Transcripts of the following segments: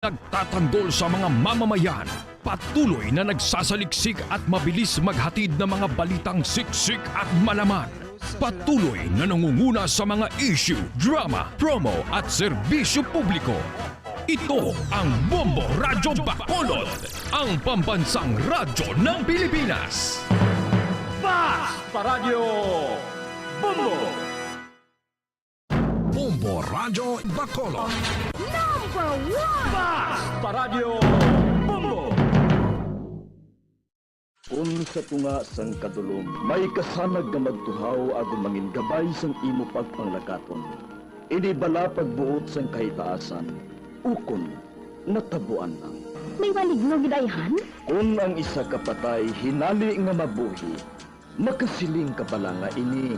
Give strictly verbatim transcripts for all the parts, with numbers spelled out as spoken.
Nagtatanggol sa mga mamamayan, patuloy na nagsasaliksik at mabilis maghatid ng mga balitang siksik at malaman. Patuloy na nangunguna sa mga issue, drama, promo at serbisyo publiko. Ito ang Bombo Radyo Bacolod, ang pambansang radyo ng Pilipinas. Basta Radyo Bombo! Bombo Radyo Bacolod. Number one! Basta Radyo Bombo! Kun sa tunga sang kadulom may kasanag nga magtuhaw agud mangin gabay sang imo pagpanglakaton, ini bala pagbuot sang kahitaasan, ukon natabuan lang. May maligno gid ayhan? Kun ang isa ka patay hinali nga mabuhi, makasiling ka bala nga ini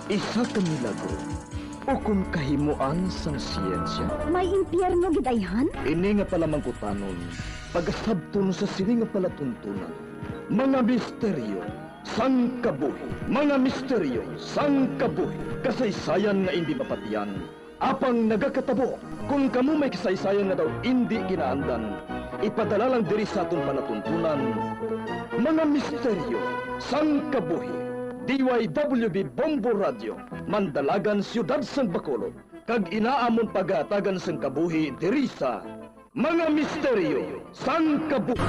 isa ka milagro ukon kahimoan sang siyensya? May impyerno gid ayhan? Ini nga palamangkutanon pagasabton sa sini nga palatuntunan, mga misteryo sang kabuhi. Mga misteryo sang kabuhi. Kasaysayan nga indi mapatian, apang nagakatabo. Kon kamo may kasaysayan nga daw indi ginaandan, ipadala lang diri sa aton palatuntunan, mga misteryo sang kabuhi. D Y W B Bombo Radio, Mandalagan, Siyudad sang Bacolod, kag ina amon pagahatagan sang kabuhi diri sa mga misteryo sang kabuhi.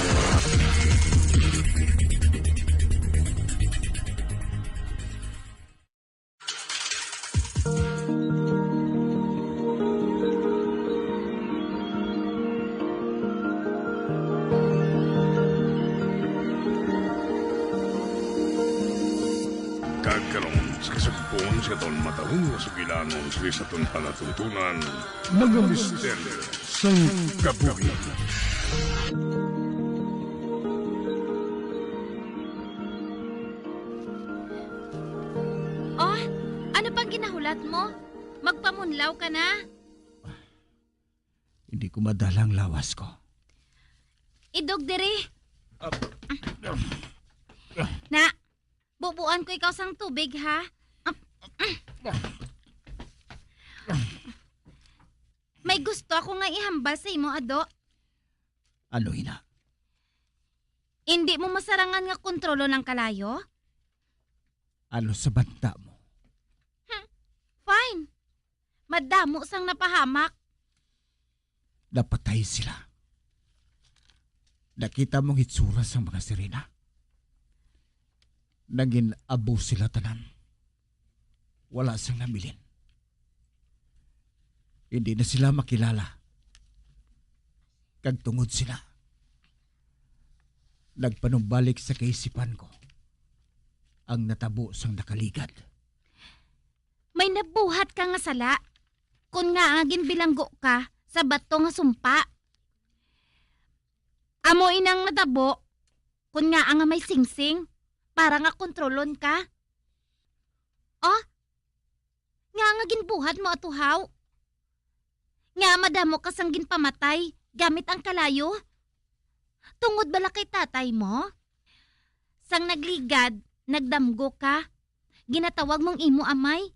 Kag karon, sa kasugpon sa aton matalom nga sugilanon sa aton palatuntunan, mga misteryo sang kabuhi. Oh, ano pang ginahulat mo? Magpamunlaw ka na. Hindi ko madala ang lawas ko. Idog diri. Na, bubuan ko ikaw sang tubig, ha? May gusto ako nga ihambal sa imo, Ado. Ano ina? Indi mo masarangan nga kontrolon ang kalayo? Ano sa banta mo? Hmm, fine. Madamo sang napahamak. Napatay sila. Nakita mo ang hitsura sang mga sirena? Nangin-abo sila tanan. Wala sang nabilin. Hindi na sila makilala. Kag tungod sila, nagpanumbalik sa kaisipan ko ang natabo sang nakaligad. May nabuhat ka nga sala kon ngaa ginbilanggo ka sa bato nga sumpa. Amo inang natabo kon ngaa nga may singsing para nga kontrolon ka. Oh, ngaa nga ginbuhat mo, Atuhaw? Ngaa madamo ka sang ginpamatay gamit ang kalayo? Tungod bala kay tatay mo? Sang nagligad, nagdamgo ka. Ginatawag mong imo amay.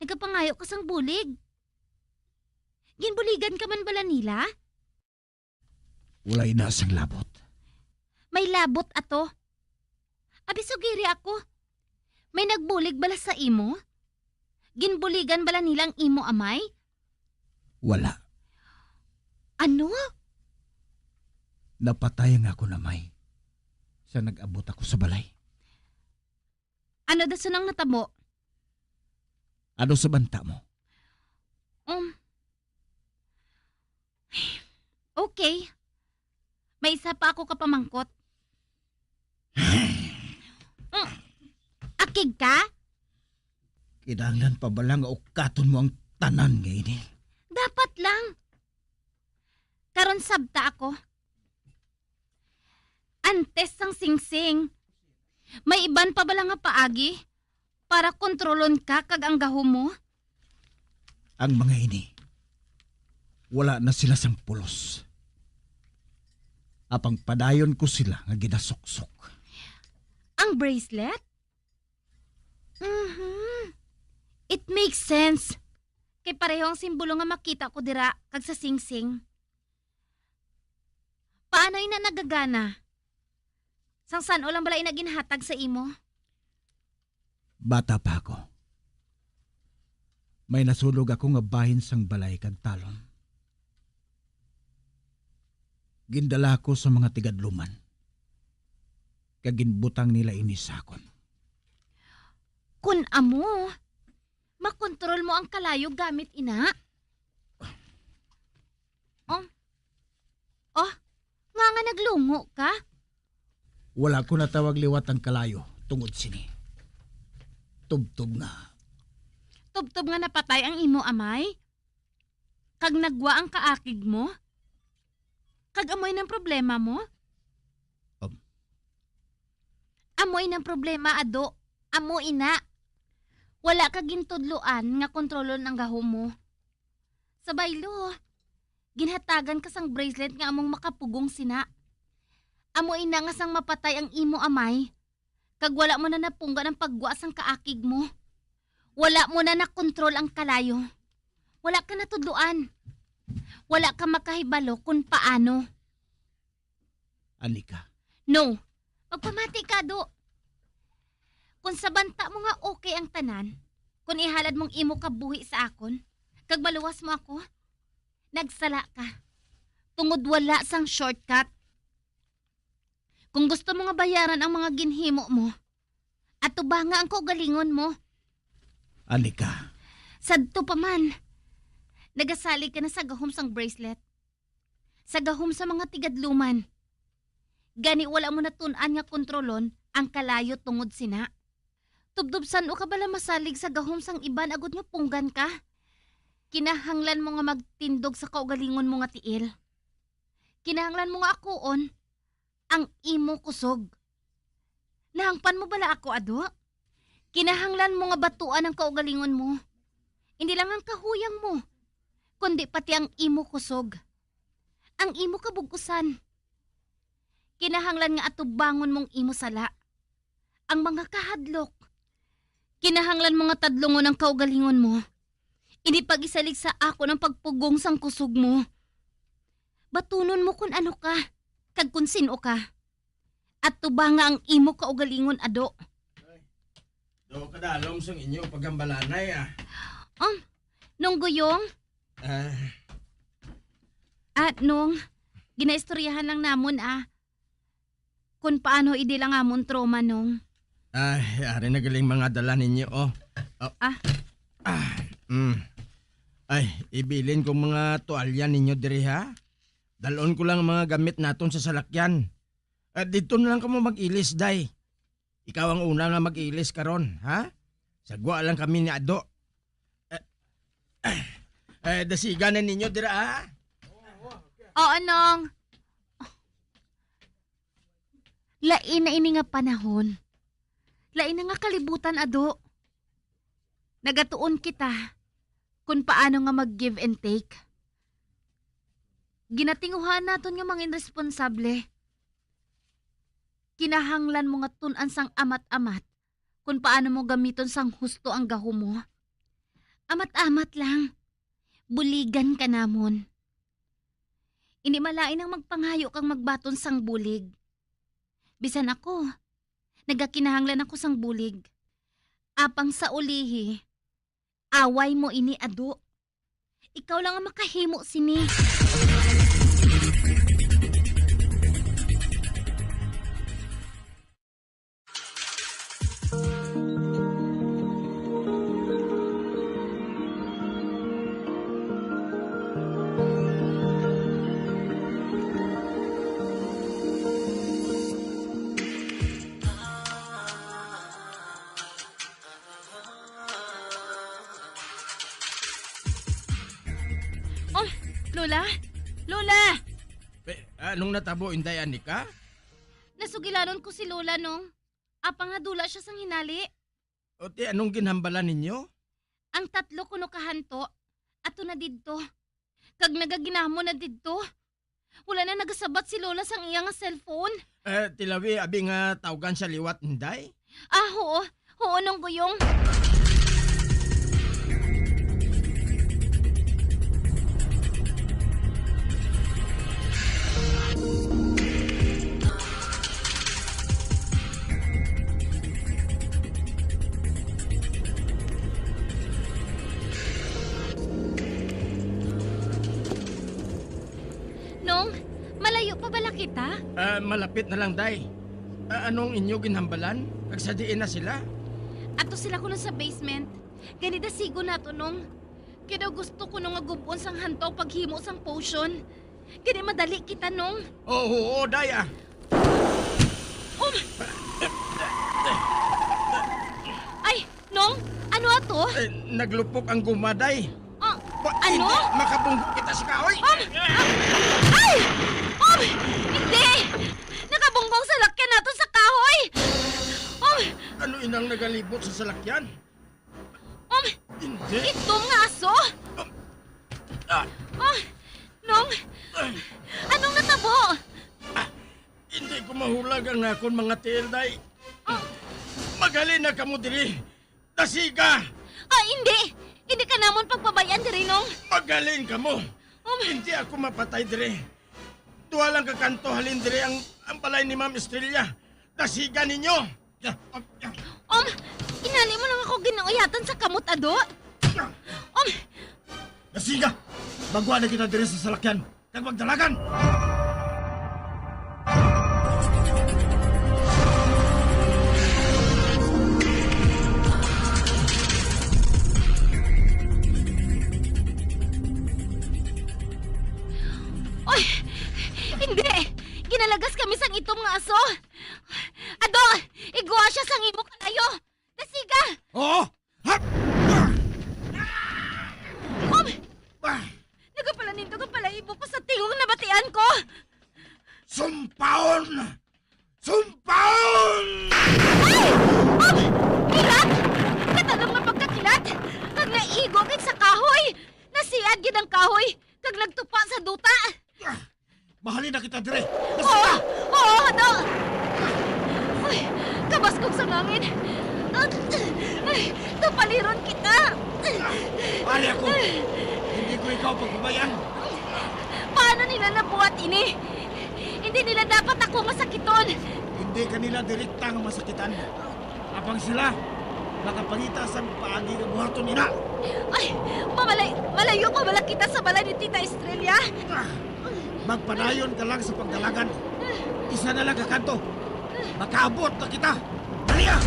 Nagapangayo ka sang bulig. Ginbuligan ka man bala nila? Walay na sang labot. May labot ato. Abi, sugiri ako. May nagbulig bala sa imo? Ginbuligan bala nila ang imo amay? Wala. Ano? Napatay ang akon amay sa nag-abot ako sa balay. Ano dason ang natabo? Ano sa banta mo? Um, okay. May isa pa ako ka pamangkot. Mm, akig ka? Kinahanglan pa bala nga ukaton mo ang tanan nga ini? Dapat lang. Karon sabta ako. Antes sang singsing, may iban pa bala nga paagi para kontrolon ka kag ang gahom mo? Ang mga ini, wala na sila sang pulos. Apang padayon ko sila nga ginasuksok. Ang bracelet? Mhm. It makes sense. Kay pareho ang simbolo nga makita ko dira kag sa singsing. Ano ina nagagana? Sang san-o lang bala ina ginhatag sa imo? Bata pa ako, may nasulog ako nga bahin sang balay kag talon. Gindala ko sa mga tigadluman, kag ginbutang nila ini sa akon. Kun amo, makontrol mo ang kalayo gamit ina. Oh. Oh, nga nga naglungo ka? Wala ko natawag liwat ang kalayo tungod sini. Tubtob nga. Tubtob nga napatay ang imo amay? Kag nagwa ang kaakig mo? Kag amo inang problema mo? Um. Amo inang problema, Ado. Amo ina. Wala ka gintudloan nga kontrolon ang gahom mo. Sa baylo, ginhatagan ka sang bracelet nga among makapugong sina. Amo ina nga sang mapatay ang imo amay, kag wala mo na napunggan ang paggwa sang kaakig mo. Wala mo na nakontrol ang kalayo. Wala ka natudloan. Wala ka makahibalo kon paano. Anika. No. Magpamati ka, Do. Kung sa banta mo nga okay ang tanan, kung ihalad mong imo kabuhi sa akon, kag maluwas mo ako, nagsala ka. Tungod wala sang shortcut. Kung gusto mo nga bayaran ang mga ginhimo mo, atubanga ang kaugalingon mo. Anika. Sadto pa man, nagasalig ka na sa gahom sang bracelet. Sa gahom sa mga tigadluman. Gani wala mo natun-an nga kontrolon ang kalayo tungod sina. Tubtob san-o ka bala masalig sa gahom sang iban agod nga punggan ka? Kinahanglan mo nga magtindog sa kaugalingon mo nga tiil. Kinahanglan mo nga akuon ang imo kusog. Nahangpan mo bala ako, Ado? Kinahanglan mo nga batuan ang kaugalingon mo. Indi lang ang kahuyang mo, kundi pati ang imo kusog, ang imo kabug-usan. Kinahanglan nga atubangon mong imo sala, ang mga kahadlok. Kinahanglan mo nga tadlungon ang kaugalingon mo. Indi pag-isalig sa akon ang pagpugong sang kusog mo. Batunon mo kun ano ka, kag kun sin-o ka. At tubanga ang imo kaugalingon, Ado. Ay, daw kadalom sang inyo paghambalanay, ah. Um, Nong Guyong? Ah. Ah, Nong, ginaistoryahan lang namon, ah. Kung paano i-deal ang amon trauma, Nong. Ay, ari na galing mga dala ninyo, oh. Oh. Ah. Ah, mm. Ay, ibilin ko mga tuwalya ninyo diri, ha? Dalon ko lang ang mga gamit naton sa salakyan. Ah, dito na lang kamo mag-ilis, day. Ikaw ang una nga mag-ilis karon, ha? Sagwa lang kami ni Ado. Eh, eh, dasigan na ninyo dira, ha? Oo, Nong. Lain na ini nga panahon. Lain na nga kalibutan, Ado. Nagatuon kita kung paano nga mag-give and take. Ginatinguhaan naton nga mangin responsable. Kinahanglan mo nga tun-an sang amat-amat kung paano mo gamiton sang husto ang gahom mo. Amat-amat lang. Buligan ka namon. Indi malain ang magpangayo kag magbaton sang bulig. Bisan ako, nagakinahanglan ako sang bulig. Apang sa ulihi, away mo ini, Ado. Ikaw lang ang makahimo sini. Oh, Lola? Lola! Eh, anong natabo, Inday Anika? Nasugilanon ko si Lola, Nong. Apang nadula siya sang hinali. O ti, anong ginhambala ninyo? Ang tatlo kuno ka hanto, ato na didto. Kag nagaginamo na didto. Wala na nagasabat si Lola sang iya nga cellphone. Eh, tilawi, abi nga tawgan siya liwat, Inday? Ah, oo. Oo, Nong Guyong. Malayo pa bala kita? Ah, malapit na lang, day. Ah, anong inyo ginhambalan? Kag sa diin na sila? Ato sila kuno sa basement. Gani dasigon nato, Nong. Kay daw gusto ko, Nong, nga gub-on sang hanto ang paghimo sang potion. Gani madali kita, Nong. Oh, oo, day, ah. Um! Ay, Nong, ano ato? Eh, naglupok ang guma, day. Ah, Ba, ano? Hindi, makabunggo kita sa kahoy. Um! Ah! Ay! Um! Hindi! Nakabunggo ang salakyan nato sa kahoy! Um! Ano inang nagalibot sa salakyan? Um! Hindi. Itom nga aso! Ah! Ah! Nong! Ay! Anong natabo? Ah! Hindi ko mahulag ang akon mga tiil, day. Ah! Maghalin na kamo diri. Dasiga! Ah, hindi! Hindi ka namon pagpabay-an diri, Nong. Maghalin kamo. Um. Hindi ako mapatay diri. Duha lang ka kanto halin diri ang, ang balay ni Ma'am Estrella. Dasiga ninyo! Um, inani mo lang ako ginauyatan sa kamot, Ado. Um, Dasiga! Magwa na kita diri sa salakyan kag magdalagan! Oy! Hindi! Ginalagas kami sang itom nga aso! Ado! Igwa siya sang imo kalayo! Dasiga! Oo! Hap! Um! Ah! Nagapalanindog ang balahibo ko sa tingog nga nabatian ko! Sumpaon! Sumpaon! Ay! Um! Kilat! Katalom nga pagkakilat! Kag naigo gid sa kahoy! Nasiad gid ang kahoy, kag nagtupa sa duta! Ah! Mahalin na kita dire! Oo! Dasiga! Oo, Ado! Ay, kabaskog sa hangin! Ay, tupaliron kita! Ari ako! Hindi ko ikaw pagbabayaan! Paano nila nabuhat ini? Hindi nila dapat ako masakiton! Hindi ka nila direkta nga masakitan. Apang sila makapangita sang paagi nga buhaton ina. Ay, mamalay-, malayo pa bala kita sa balay ni Tita Estrella? Ah, magpadayon ka lang sa pagdalagan. Isa na lang ka kanto. Makaabot na kita. Dali, ah!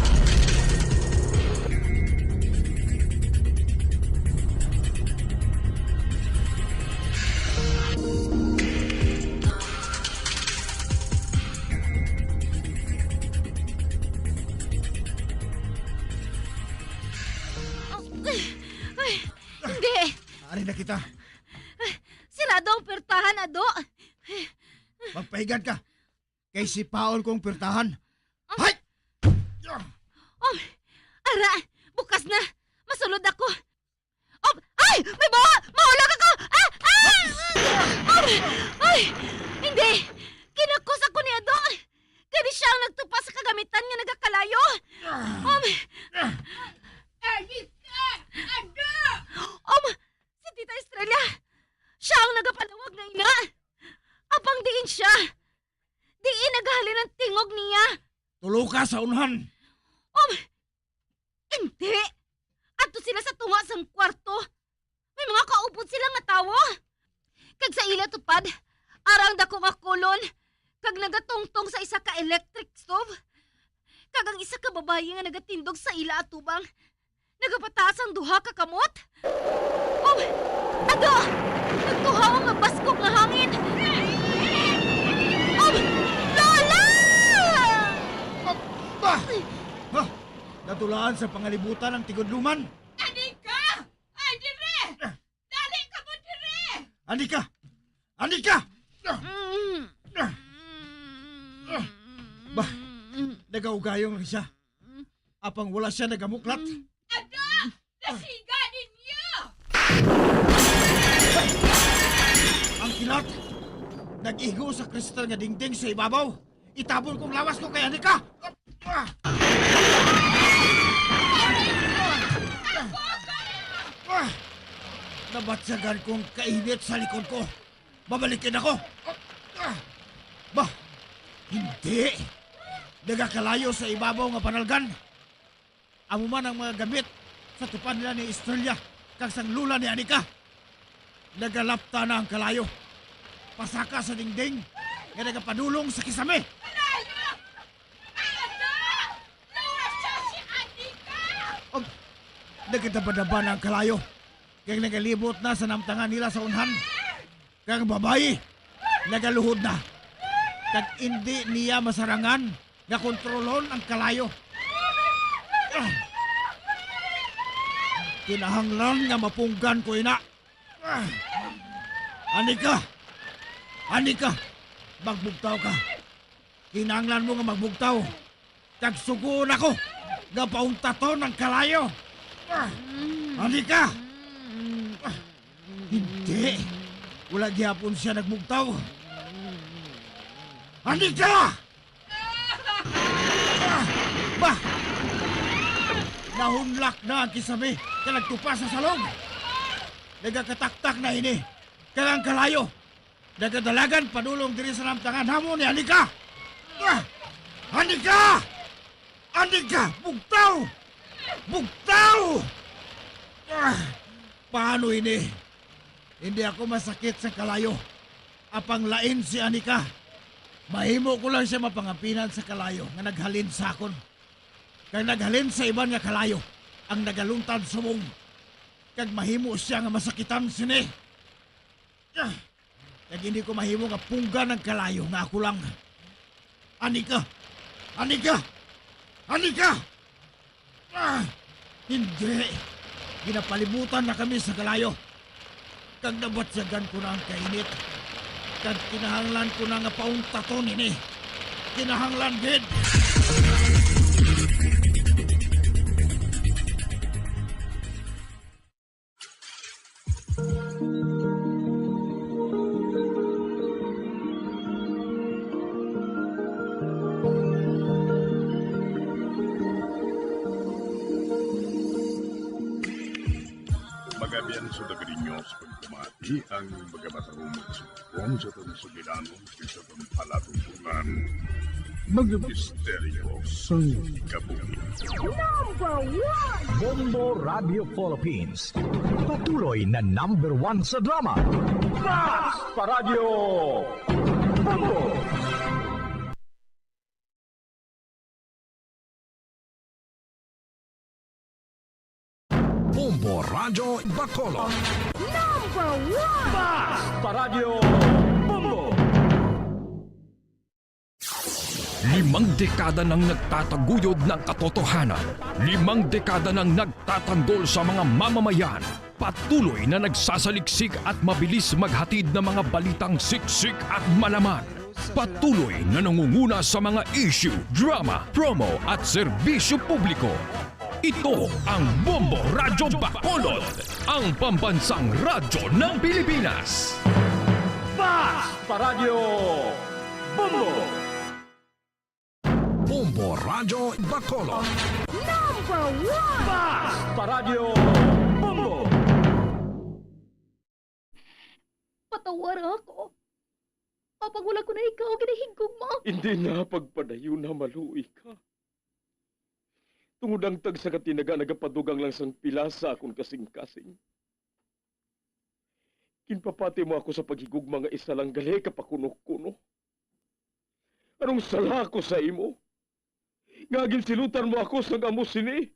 Ay, hindi. Ari na kita. Sirado ang pertahan, Ado. Magpahigad ka. Kay sipaon kong pertahan. Ah. Hay! Um, ara, bukas na. Masulod ako. Um, ay! May baha! Mahulog ako! Ah! Ah! Um, ay! Hindi! Kinakos ako ni Ado. Kani siya ang nagtupa sa kagamitan nga nagakalayo. Um, Erika! Ado! Um, si Tita Estrella, siya ang nagapanawag nga ina. Apang diin siya? Diin nagahalin ang tingog niya? Tulo ka sa unhan. Um, hindi. Adto sila sa tunga sang kwarto. May mga kaupod sila nga tawo. Kag sa ila tupad, ara ang dako nga kulon, kag nagatungtong sa isa ka electric stove. Kag ang isa ka babayi nga nagatindog sa ila atubang, nagapataas ang duha ka kamot. Oh, ado! Nagtuhaw ang mabaskog nga hangin! Oh, Lola! Ah, ah! Ha? Natulaan sa pangalibutan ang tigudluman. Anika! Ay, dire! Dali ka mo dire! Anika! Anika! Mm. Bah, nagaugayong lang siya. Apang wala siya nagamuklat. Ada! Nasiga ninyo! Ang kilat! Nag-igo sa kristal nga dingding sa ibabaw. Itabon kong lawas ko kay Anika! Ah! Nabatyagan kong kainit sa likod ko. Babalikin ako. Bah, hindi. Nagakalayo sa ibabaw nga panalgan. Amo man ang mga gamit sa tupad nila ni Estrella kag sang lula ni Anika. Nagalapta na ang kalayo. pasaka sa dingding nga nagapadulong sa kisame. Anak! Anak! Nawala si Anika! Og nagkadabadaba na ang kalayo, kag nagalibot na sa namtangan nila sa unhan. Kag ang babayi nagaluhod na, kag indi niya masarangan nga kontrolon ang kalayo. Ah! Kinahanglan nga mapunggan ko ina. Ah! Anika! Anika! Magbugtaw ka! Kinahanglan mo nga magbugtaw, kag sugoon ako nga pauntaton ang kalayo. Ah! Anika! Ah! Hindi! Wala gihapon siya nagbugtaw. Anika! Ah! Ba! Nahunlak na ang kisame kag nagtupa sa salog. Nagakataktak na ini kag ang kalayo. Nagadalagan padulong diri sa namtangan namon ni Anika. Ah! Anika! Anika! Bugtaw! Bugtaw! Ah! Paano ini? Hindi ako masakit sa kalayo. Apang lain si Anika. Mahimo ko lang siya mapangapinan sa kalayo nga naghalin sa akon. Kag naghalin sa iban nga kalayo ang nagaluntad subong. Kag mahimo siya nga masakitan sini. Ah! Kag hindi ko mahimo nga punggan ang kalayo nga ako lang. Anika! Anika! Anika! Ah! Hindi! Ginapalibutan na kami sa kalayo. Kag nabatyagan ko na ang kainit. Kag kinahanglan ko na nga pauntaton ini. Kinahanglan gid! Mga abyan, sa dagari niyo sa pagpamati ang mga matarong mga sumpong sa atong sugilanon, sa atong palatuntunan, mga misteryo sang kabuhi. Number one! Bombo Radio Philippines, patuloy na number one sa drama. Mas Paradyo Bombo! Bombo Radyo Bacolod. Number one! Mas Paradyo Bombo! Limang dekada nang nagtataguyod ng katotohanan. Limang dekada nang nagtatanggol sa mga mamamayan. Patuloy na nagsasaliksik at mabilis maghatid ng mga balitang siksik at malaman. Patuloy na nangunguna sa mga issue, drama, promo at serbisyo publiko. Ito ang Bombo Radyo Bacolod, ang pambansang radyo ng Pilipinas. Mas Paradyo Bombo! Bombo Radyo Bacolod. Number one! Mas Paradyo Bombo! Patawara ako. Apang wala ko na ikaw ginahigugma. Hindi na pagpadayon na maluoy ka. Tungod ang tagsa ka tinaga nagapadugang lang sang pila sa akon kasing-kasing. Ginpapati mo ako sa paghigugma nga isa lang gali ka pakuno-kuno. Anong sala ko sa imo? Nga ginsilutan mo ako sang amo sini?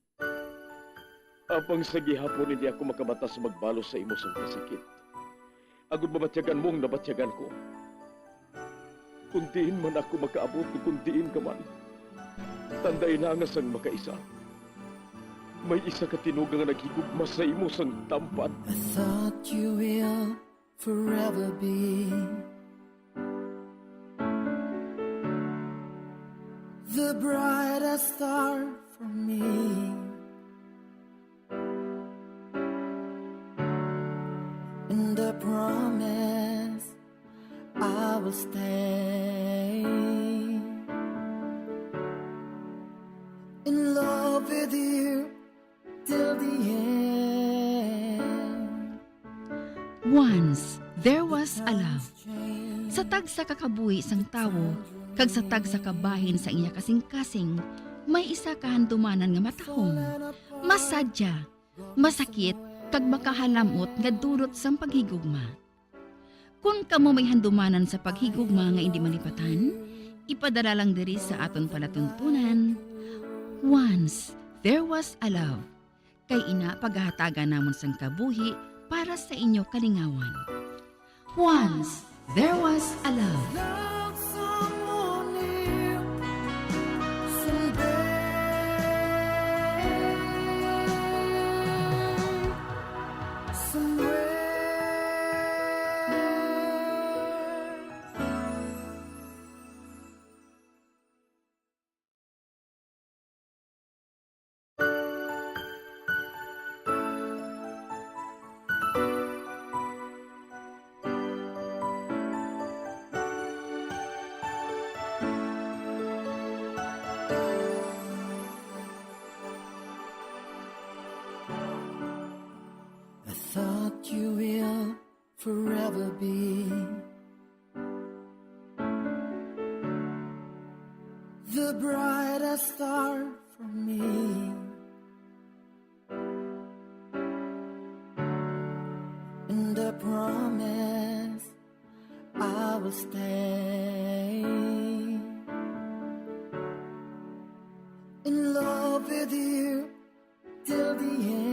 Apang sa gihapon hindi ako makabata sa magbalos sa imo sang kasakit. Agod mabatyagan mo ang nabatyagan ko. Kung diin man ako makaabot, kung diin ka man, tandai na nga sang makaisa, may isa ka tinuga nga naghigugma sa imo sang tampad. I thought you will forever be the brightest star for me. And I promise I will stay in love with you till the end. Once there was a love. Sa tagsa ka kabuhi sang tawo, kag sa tagsa ka bahin sang iya kasing-kasing, may isa ka handumanan nga matahom, masadya, masakit, kag makahalam-ot nga durot sang paghigugma. Kon kamo may handumanan sa paghigugma nga indi malipatan, ipadala lang diri sa aton palatuntunan, Once There Was a Love, kay ina pagahatagan namon sang kabuhi para sa inyo kalingawan. Once There Was a Love. I thought you will forever be the brightest star for me, and I promise I will stay in love with you till the end.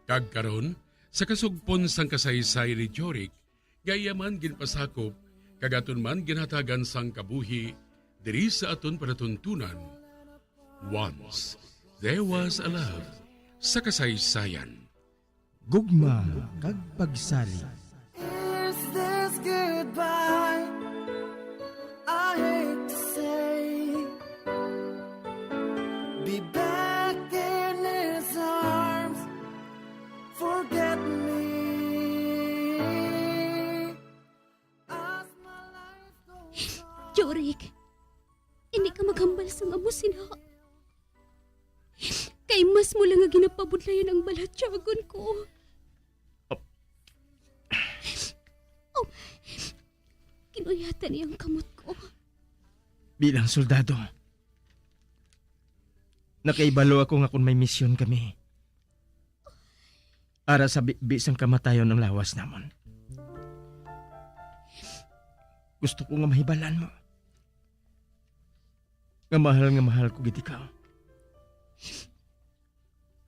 Kag karon, sa kasugpon sang kasaysayan ni Jorik, nga iya man ginpasakop, kag aton man ginhatagan sang kabuhi diri sa aton palatuntunan, Once There Was a Love, sa kasaysayan. Gugma kag pagsalig. Is this goodbye? I hate to say. Be back in his arms. Forget me. As my life goes on. Jorik, hindi ka maghambal sang amo sina. Kay mas mo lang nga ginapabudlayan ang balatyagon ko. Ap- Oh, kinuyatan niya ang kamot ko. Bilang soldado, nakaibalo ako nga kung may misyon kami, ara sa bi-, bisang kamatayon ang lawas namon. Gusto ko nga mahibalan mo nga mahal nga mahal ko gid ikaw.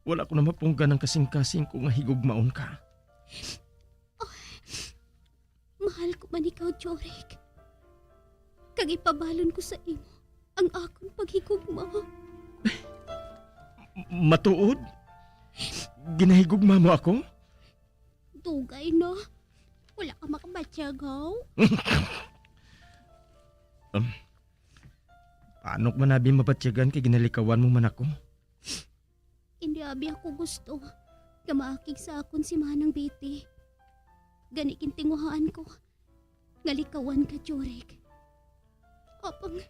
Wala ko na mapunggan ang kasing-kasing ko nga higugmaon ka. Oh, mahal ko man ikaw, Jorik. Kag ipabalon ko sa imo ang akon paghigugma. M-, matuod? Ginahigugma mo ako? Dugay na. Wala ka makabatyag, haw? Um, paano ko man abi mabatyagan kay ginalikawan mo man ako? Hindi abi ako gusto nga maakig sa akon si Manang Betty. Gani gintinguhaan ko nga likawan ka, Jorik. Apang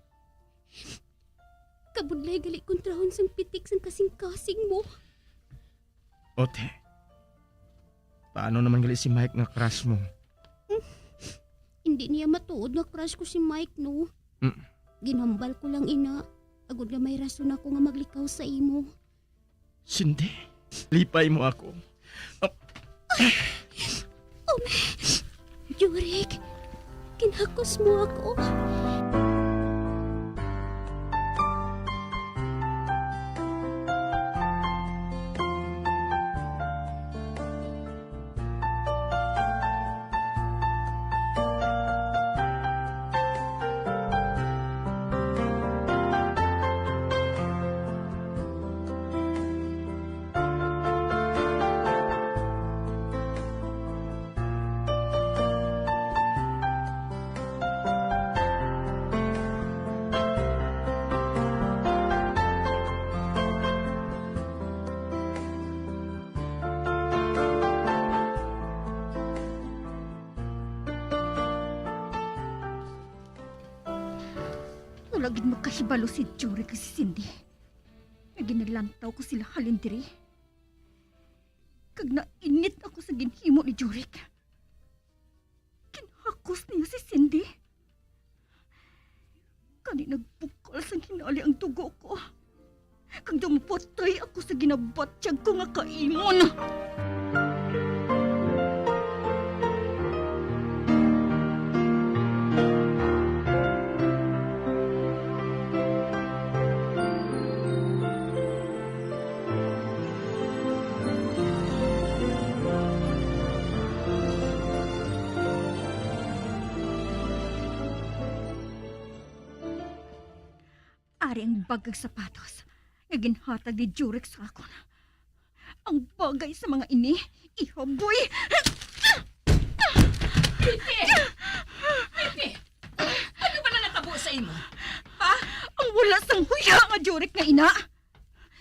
kabudlay gali kontrahon sang pitik sang kasing-kasing mo. Ote, paano naman gali si Mike nga crush mo? Mm, hindi niya matuod nga crush ko si Mike, no? Mm. Ginhambal ko lang ina, agod nga may rason ako nga maglikaw sa imo. Cindy, lipay mo ako. Ah. Um, Jorik, ginhakos mo ako. Wala gid makahibalo si Jorik kag si Cindy nga ginalantaw ko sila halin diri. Kag nainit ako sa ginhimo ni Jorik. Ginhakos niya si Cindy. Gani nagbukal sang hinali ang dugo ko. Kag daw mapatay ako sa ginabatyag ko nga kaimon. Ari ang bag kag sapatos nga ginhatag ni Jurek sa akon. Ang bagay sa mga ini, ihaboy! Betty! Betty! Ano ba na natabo sa imo? Ha? Ang wala sang huya nga Jurek nga ina!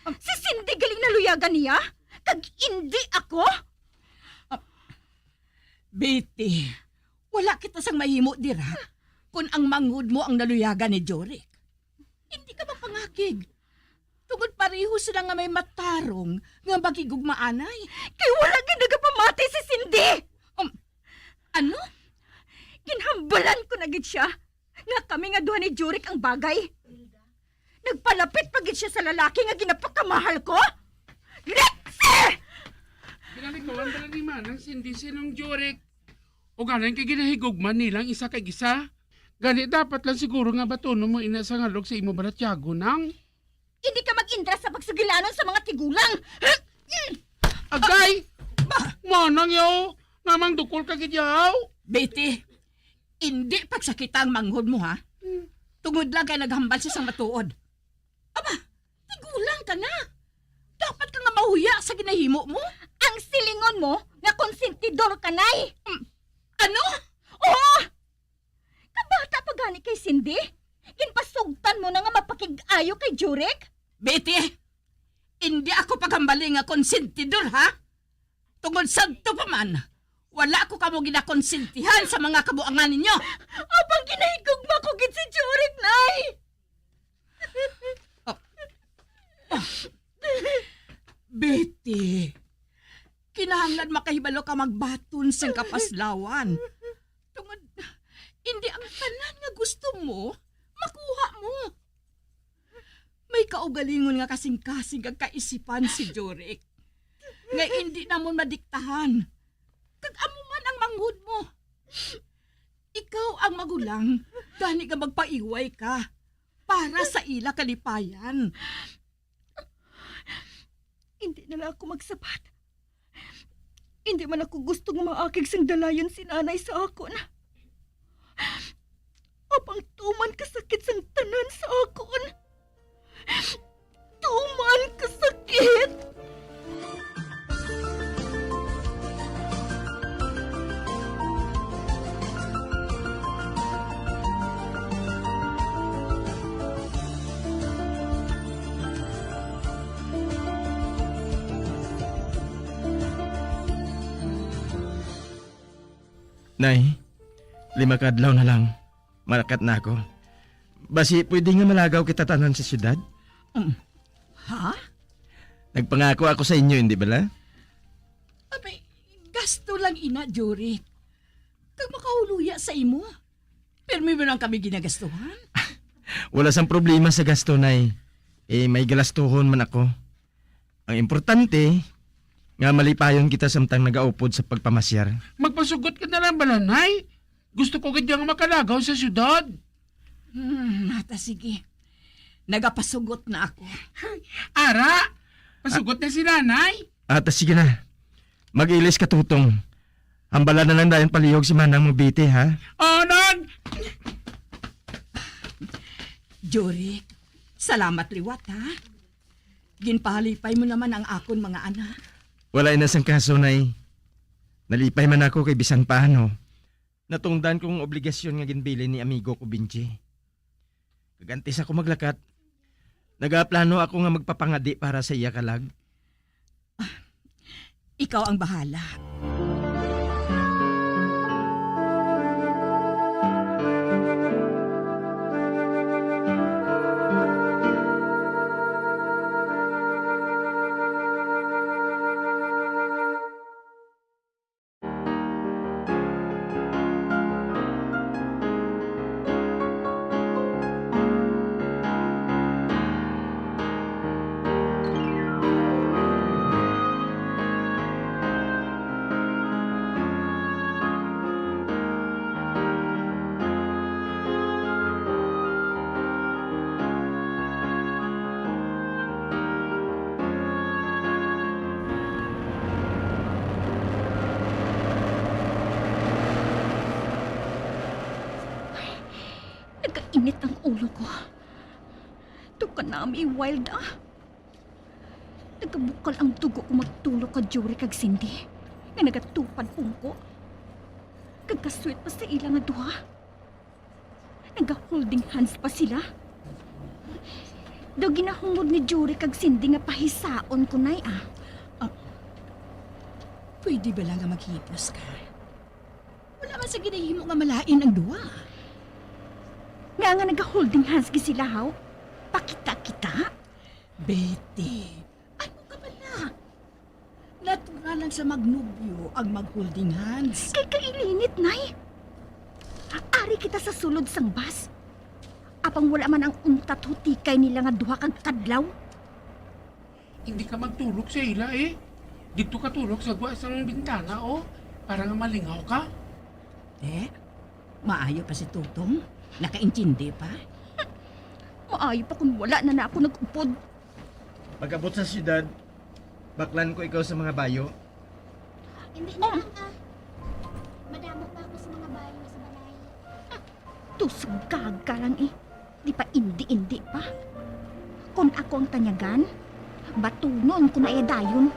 Si Cindy galing naluyagan niya, kag indi ako? Betty, wala kita sang mahimo dira kon ang manghod mo ang naluyagan ni Jurek. Hindi ka mapangakig. Tungod pareho sila nga may matarong nga maghigugmaanay. Kay wala gid nagapamati si Cindy! Um, ano? Ginhambalan ko na gid siya nga kami nga duha ni Jurek ang bagay. Nagpalapit pa gid siya sa lalaki nga ginapakamahal ko. Lexi! Ginalikawan bala ni Manang Cindy si Nong Jurek? O galing kay ginahigugma nilang isa kag isa? Gani dapat lang siguro nga batunon mo ina sa ngalog sa imo balatyagon, Nang. Hindi ka mag-intra sa pagsugilanon sa mga tigulang. Agay! Ba? Manang yaw, namang dukol ka gid yaw. Betty, hindi pagsakita ang manghod mo, ha? Hmm. Tungod lang kay naghambal siya sang matuod. Aba, tigulang ka na. Dapat ka nga mahuya sa ginahimo mo. Ang silingon mo nga konsentidor ka, Nay. Hmm. Ano? Oo! Kabata pa gani kay Cindy, ginpasugtan mo na nga mapakig-ayo kay Jurek? Betty, indi ako paghambaling nga konsentidor, ha? Tungod sadto pa man, wala ko kamo ginakonsentihan sa mga kabuangan ninyo. Apang ginahigugma ko gid si Jurek, Nay. Oh. Oh. Betty, kinahanglan makahibalo ka magbaton sang kapaslawan. Tungod, hindi ang tanan nga gusto mo, makuha mo. May kaugalingon nga kasing-kasing kag kaisipan si Jurek, nga hindi namon madiktahan. Kag amo man ang manghod mo. Ikaw ang magulang, gani nga magpaiway ka para sa ila kalipayan. Hindi na lang ako magsabat. Hindi man ako gusto nga maakig sang dalayon si Nanay sa akon. Apang tuman kasakit sang tanan sa akon. Tuman kasakit! Nay, lima ka adlaw na lang. Malakat na ako. Basi pwede nga malagaw kita tanan sa siyudad? Um, ha? Nagpangako ako sa inyo, hindi bala? Abay, gasto lang ina, Jory. Kag makahuluya sa imo. Pirmi mo lang kami ginagastuhan. Wala sang problema sa gasto, Nay. Eh, may galastuhon man ako. Ang importante, nga malipayon kita samtang nagaupod sa pagpamasyar. Magpasugot ka na lang bala, Nay. Gusto ko gid nga makalagaw sa siyudad. Hmm, ata sige. Nagapasugot na ako. Ara, pasugot na si Nanay. Ata sige na. Mag-ilis ka, Tutong. Hambala na lang dayon palihog si Manang mo, Biti, ha? Oo, Nang. Jorik, salamat liwat, ha? Ginpahalipay mo naman ang akon mga anak. Wala na sang kaso, Nay. Nalipay man ako kay bisan paano. Natungdan ko ang obligasyon nga ginbilin ni amigo ko, Benji. Kag antes ako maglakat, nagaplano ako nga magpapangadi para sa iya kalag. Ikaw ang bahala. Nagainit ang ulo ko. Ito ka nami, Wilda. Nagabukal ang dugo ko magtulok kay Jorik kag Cindy, nga nagatupad pungko. Kag kasweet pa sa ila nga duha. Naga-holding hands pa sila. Daw ginahumod ni Jorik kag Cindy nga pahisaon ko, Nay, ah. Ah, pwede bala nga maghipos ka? Wala man sa ginahimo nga malain ang duha. Nga nga naga-holding hands gi sila, haw? Pakita kita? Betty, ano ka bala? Natural lang sa magnobyo ang mag-holding hands. Kay kailinit, Nay. Ari kita sa sulod sang bus. Apang wala man ang untat hutikay nila nga duha kag kadlaw. Hindi ka magtulok sa ila, eh. Dito ka tulok sa gwa sang bintana, oh. Para nga malingaw ka. Eh, maayo pa si Tutong. Nakaintindi pa. Maayo pa kung wala na na ako nag-upod. Pag-abot sa siyudad, baklan ko ikaw sa mga bayo. Hindi na lang, ah. Madamo pa ako sa mga bayo sa balay. Tusgag ka lang, eh. Di pa indi-indi pa. Kon ako ang tanyagan, batunon ko na iya dayon.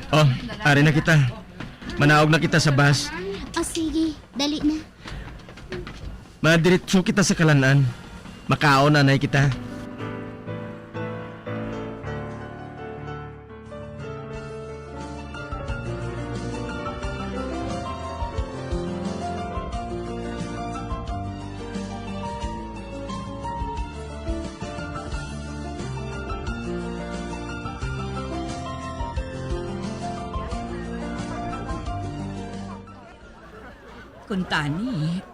Oh, ari na kita. Manaog na kita sa bus. O, sige. Dali na. Madiretso kita sa kalan-an. Makaon anay kita. Kuntani,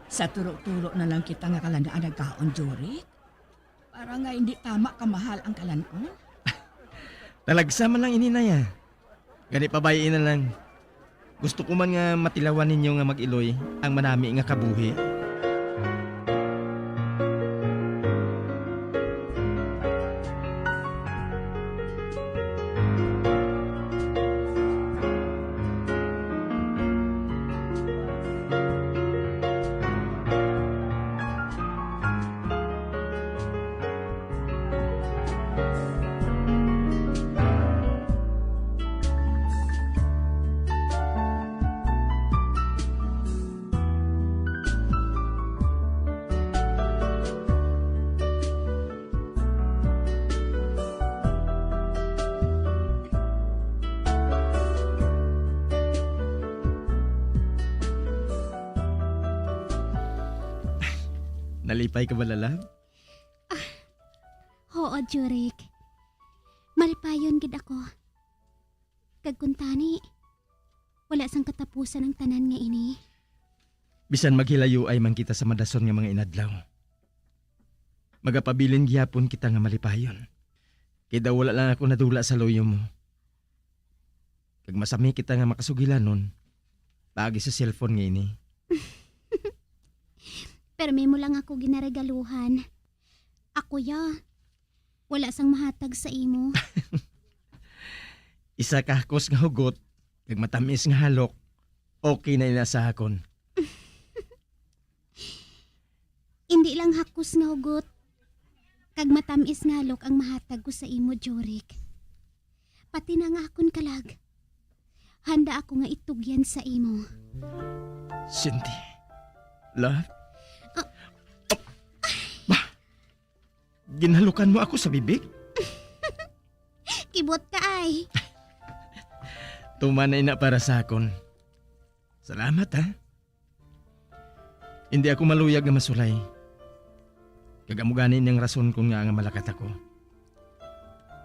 sa tulo-tulo na lang kita nga kalan-an nagkaon, Jorik. Para nga hindi tama kamahal ang kalan-on. Talagsa man lang ini, Nay, ah. Gani, pabay-i na lang. Gusto ko man nga matilawan ninyo nga mag-iloy ang manami nga kabuhi. Nalipay ka ba, love? Ah, oo, Jurek. Malipayon gid ako. Kag kuntani, wala sang katapusan ang tanan nga ini. Bisan maghilayoay man kita sa madason nga mga inadlaw, magapabilin gihapon kita nga malipayon. Kay daw wala lang ako nadula sa luyo mo. Kag masami kita nga makasugilanon paagi sa cellphone nga ini. Permi mo lang ako ginaregaluhan. Ako ya, wala sang mahatag sa imo. Isa ka hakos nga hugot kag matamis nga halok, okay na ina sa akon. Indi lang hakos nga hugot kag matamis nga halok ang mahatag ko sa imo, Jorik. Pati na nga akon kalag, handa ako nga itugyan sa imo. Cindy, love? Ah. Oh. Bah! Ginhalukan mo ako sa bibig? Kibot ka, ay. Tuman na ina para sa akon. Salamat, ha? Hindi ako maluyag nga masulay. Kag amo gani ning rason kon ngaa nga malakat ako.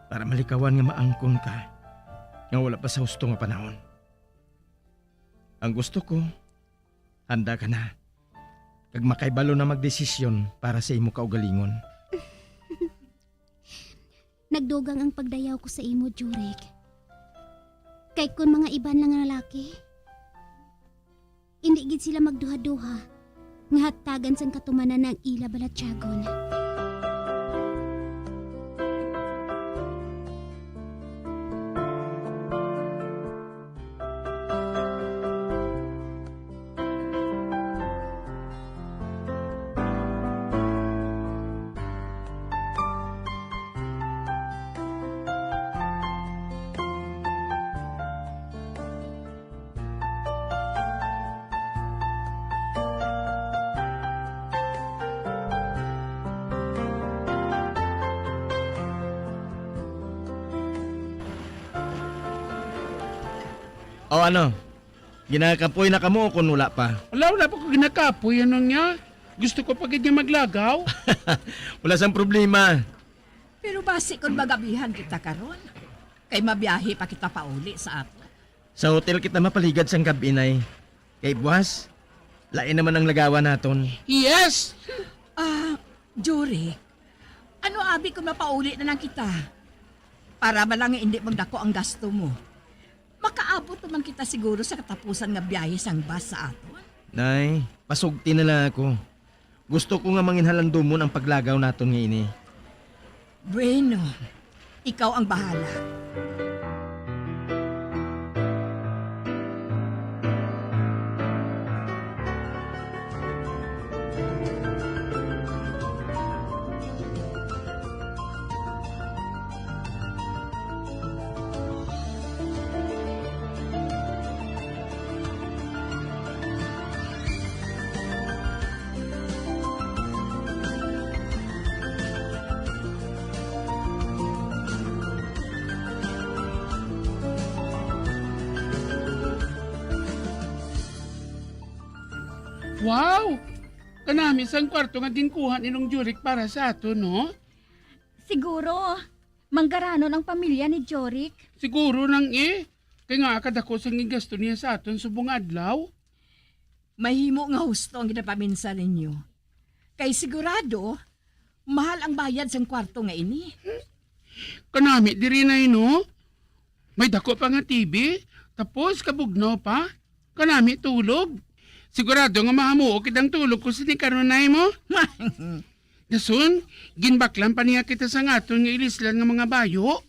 Para malikawan nga maangkon ka nga wala pa sa husto nga panahon. Ang gusto ko, handa ka na. Kag makahibalo na magdesisyon para sa imo kaugalingon. Nagdugang ang pagdayaw ko sa imo, Jurek. Kay kun mga iban lang nga lalaki, indi gid sila magduha-duha nga hatagan sang katumanan ang ila balatyagon. O ano? Ginakapoy na kamo o kon wala pa? Wala, wala pa ko ginakapoy. Ano niya? Gusto ko pa gid nga maglagaw. Wala sang problema. Pero basi kon magabihan kita karon, kay mabiyahe pa kita pauli sa aton. Sa hotel kita mapaligad sang gab-i, Nay. Kay buwas, lain naman ang lagawan naton. Yes! Ah, Jurek, ano abi kon mapauli na lang kita? Para man lang nga indi magdako ang gasto mo. Makaabot naman kita siguro sa katapusan nga biyahe sang bus sa aton. Nay, pasugti na lang ako. Gusto ko nga manginhalandomon ang paglagaw naton nga ini. Bueno, ikaw ang bahala. Wow! Kanami sang kwarto nga ginkuha ni Nong Jurek para sa aton, no? Siguro, manggaranon ang pamilya ni Jurek. Siguro nang, eh. Kay nga kadako sang gingasto niya sa aton subong adlaw. Mahimo nga husto ang ginapaminsan ninyo. Kay sigurado, mahal ang bayad sang kwarto nga ini. Kanami diri, Nay, no? May dako pa nga T V, tapos kabugnaw pa. Kanami tulog. Sigurado nga mahamuok kitang tulog ko sini karon, Nay, mo. Dason, ginbaklan pa niya kita sang aton nga ilislan nga mga bayo.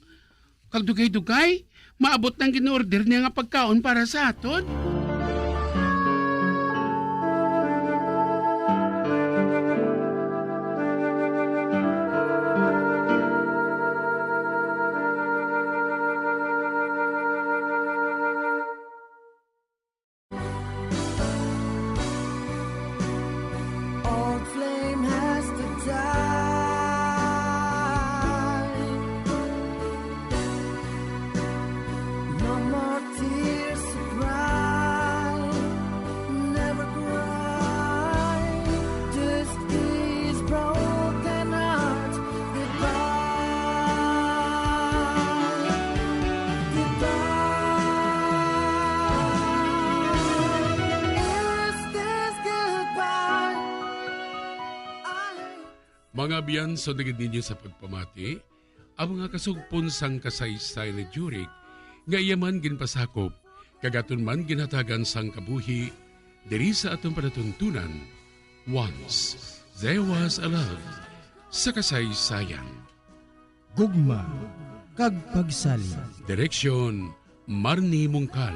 Kag dugay-dugay, maabot ang gin-order niya nga pagkaon para sa aton. Old flame has to die. No more tears to cry. Never cry. This is broken heart. Goodbye. Goodbye. Is this goodbye? I Mga abyan, sundagid ninyo sa pagpamati ang mga kasugpon sang kasaysayan ni Jurek nga iya man ginpasakop kag aton man ginhatagan sang kabuhi diri sa aton palatuntunan. Once There Was a Love sa kasaysayan. Gugma kag pagsalig. Direksyon, Marnie Mungkal.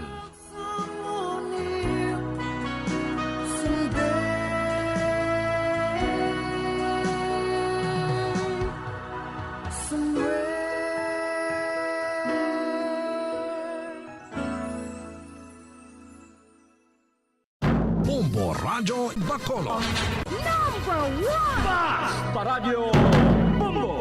Bombo Radyo Bacolod. Number one! Mas pa Radyo Bombo!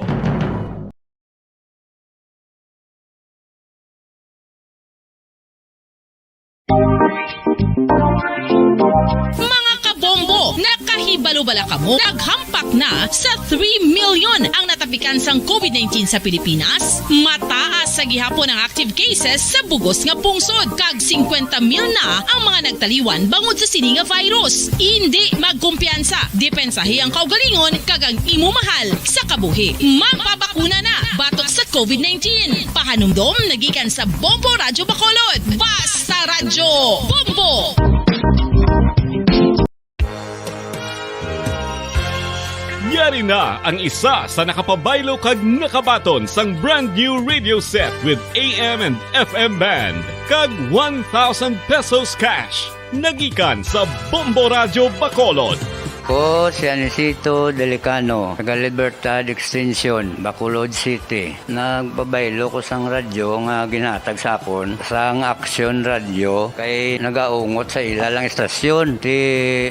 Balo bala kamo, naghampak na sa three million ang natapikan sang covid nineteen sa Pilipinas? Mataas sa gihapon ang active cases sa bugos nga pungsod, kag singkwenta mil na ang mga nagtaliwan bangod sa sini nga virus. Indi magkumpiyansa, depensahi ang kaugalingon kag ang imo mahal sa kabuhi. Magpabakuna na batok sa covid nineteen. Pahanumdom nagikan sa Bombo Radyo Bacolod. Basta Radyo Bombo! Yari na ang isa sa nakapabaylo kag nakabaton sang brand new radio set with A M and F M band kag one thousand pesos cash. Nagikan sa Bombo Radyo Bacolod. Ko si Anisito Delicano, taga Libertad Extension, Bacolod City. Nagpabaylo ko sang radyo nga ginhatag sa akon sang Aksyon Radyo kay nagaungot sa ila lang istasyon. Ti,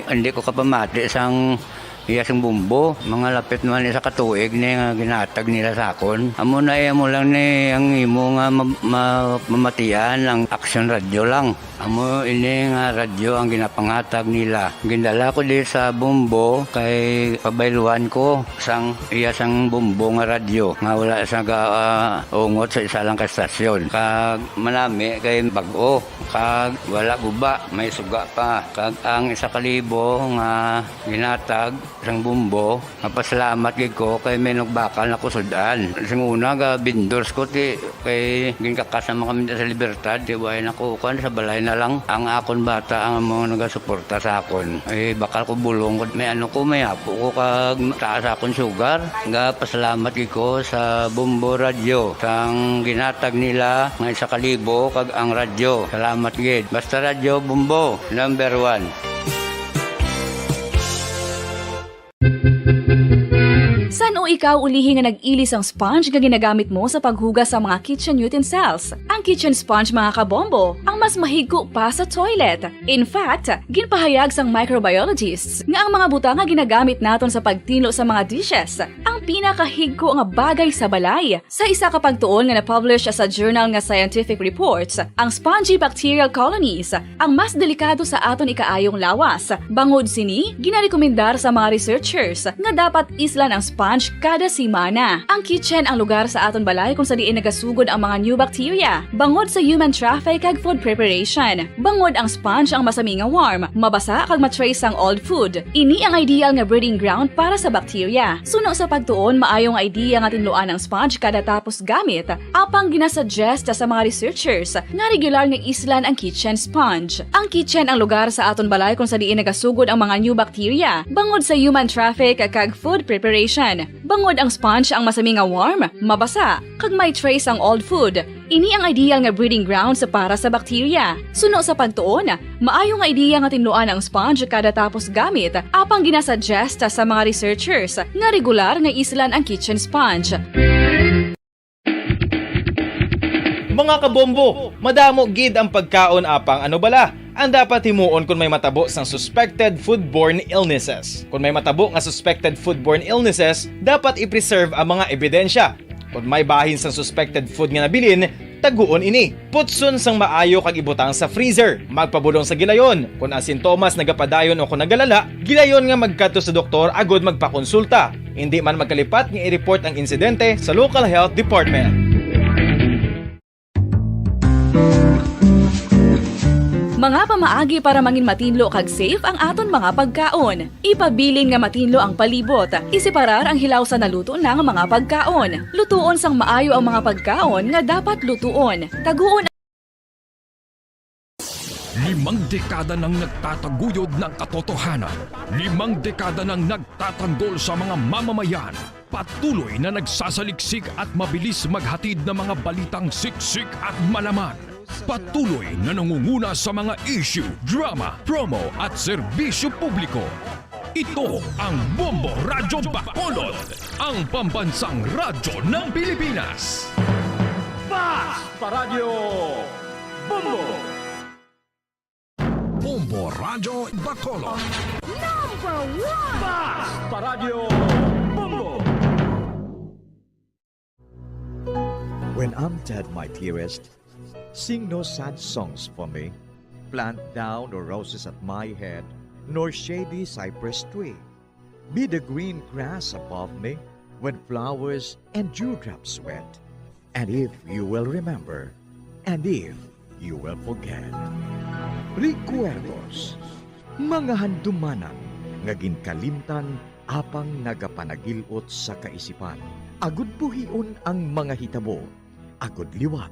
hindi ko kapamati sang iya sing Bombo. Mga lapit naman isa ka tuig ni nga ginhatag nila sa akon. Amo na, eh, amo lang ni ang imo nga ma-, ma-, mamatian ang Aksyon Radyo lang. Amo ini nga radyo ang ginapanghatag nila. Gindala ko di sa Bombo kay pabayluan ko sang iya sang Bombo nga radyo nga wala sa ga, ah, ungot sa isa lang ka stasyon. Kag manami kay bag-o, kag wala guba, may suga pa. Kag ang isa ka libo nga ginatag sang Bombo, mapasalamat gid ko kay may nagbakal na ko sud-an. Sing una, ga vendors ko, ti, kay ginkakas naman kami sa Libertad, ti, way na ko, kuan, sa balay na lang. Ang akon bata ang mga nagasuporta sa akon. Eh, bakal ko bulong ko, may ano ko, may apo ko, kag taas akon sugar. Ga pasalamat gid ko sa Bombo Radyo, sang ginatag nila nga isa ka libo, kag ang radyo. Salamat gid. Basta Radyo Bombo, number one. San-o ikaw ulihi nga nag-ili sang sponge nga ginagamit mo sa paghugas sa mga kitchen utensils? Ang kitchen sponge, mga kabombo, ang mas mahigko pa sa toilet. In fact, ginpahayag sang microbiologists nga ang mga butang nga ginagamit naton sa pagtinlo sa mga dishes ang pinakahigko nga bagay sa balay. Sa isa ka pagtuon nga na-publish sa journal nga Scientific Reports, ang spongy bacterial colonies ang mas delikado sa aton ikaayong lawas. Bangod sini, ginarekomendar sa mga researchers nga dapat islan ang sponge kada semana. Ang kitchen ang lugar sa aton balay kung sa diin nagasugod ang mga new bacteria bangod sa human traffic kag food preparation. Bangod ang sponge ang masami nga warm, mabasa kag ma-trace ang old food. Ini ang ideal nga breeding ground para sa bacteria. Suno sa pagtuon, maayo nga idea nga tinluan ang sponge kada tapos gamit, apang ginasuggest sa mga researchers nga regular nga islan ang kitchen sponge. Ang kitchen ang lugar sa aton balay kung sa diin nagasugod ang mga new bacteria bangod sa human traffic kag food preparation. Bangod ang sponge ang masami nga warm, mabasa, kag may trace ang old food, ini ang ideal nga breeding grounds para sa bacteria. Suno sa pagtuon, maayo nga idea nga tinluan ang sponge kada tapos gamit, apang ginasuggest sa mga researchers nga regular nga islan ang kitchen sponge. Mga kabombo, madamo gid ang pagkaon, apang ano bala ang dapat himuon kon may matabo sang suspected foodborne illnesses? Kon may matabo nga suspected foodborne illnesses, dapat i-preserve ang mga ebidensya. Kon may bahin sang suspected food nga nabilin, taguon ini. Putson sang maayo kag ibutang sa freezer. Magpabulong sa gilayon. Kon ang sintomas nagapadayon o kon nagalala, gilayon nga magkadto sa doktor agud magpakonsulta. Indi man magkalipat nga i-report ang insidente sa local health department. Mga pamaagi para mangin matinlo kag safe ang aton mga pagkaon. Ipabilin nga matinlo ang palibot. Iseparar ang hilaw sa naluto na nga mga pagkaon. Lutuon sang maayo ang mga pagkaon nga dapat lutuon. Taguon. Limang dekada nang nagtataguyod ng katotohanan. Limang dekada nang nagtatanggol sa mga mamamayan. Patuloy na nagsasaliksik at mabilis maghatid ng mga balitang siksik at malaman. Patuloy na nangunguna sa mga issue, drama, promo at serbisyo publiko. Ito ang Bombo Radyo Bacolod, ang pambansang radyo ng Pilipinas. Basta Radyo Bombo! Bombo Radyo Bacolod. Number one! Basta Radyo Bombo! When I'm dead, my dearest, sing no sad songs for me. Plant thou no roses at my head, nor shady cypress tree. Be the green grass above me, when flowers and dewdrops wet. And if you will remember, and if you will forget. Recuerdos, mga handumanan nga ginkalimtan apang nagapanagil-ot sa kaisipan, agud buhion ang mga hitabo, agud liwat